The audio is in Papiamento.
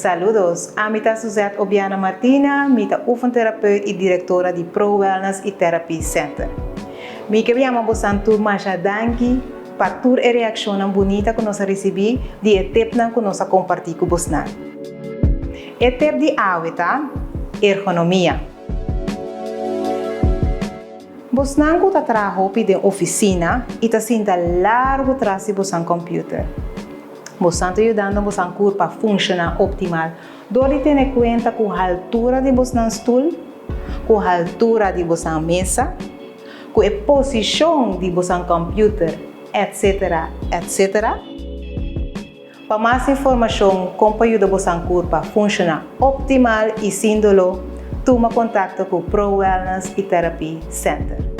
Saludos, ami ta Suzette Obiana Martina, mi ta oefentherapeut y directora di Pro Wellness y Therapy Center. Mi ke yama bosan tur masha danki pa tur e reaccionnan bunita cu nos a ricibi di e tipnan cu nos a comparti cu bosnan. E tip di awe ta ergonomia. Bosnan cu ta traha hopi den oficina y ta sinta largo tras di bosan computer. Bosan ta yudando bosan curpa funciona optimal door di tene cuenta cu haltura di bosnan stoel, cu haltura di bosan mesa, cu e posicion di bosan computer, etc. Etc. Pa mas informacion con pa yuda bosan curpa funciona optimal y sin dolor, tuma contacto cu Pro Wellness y Therapy Center.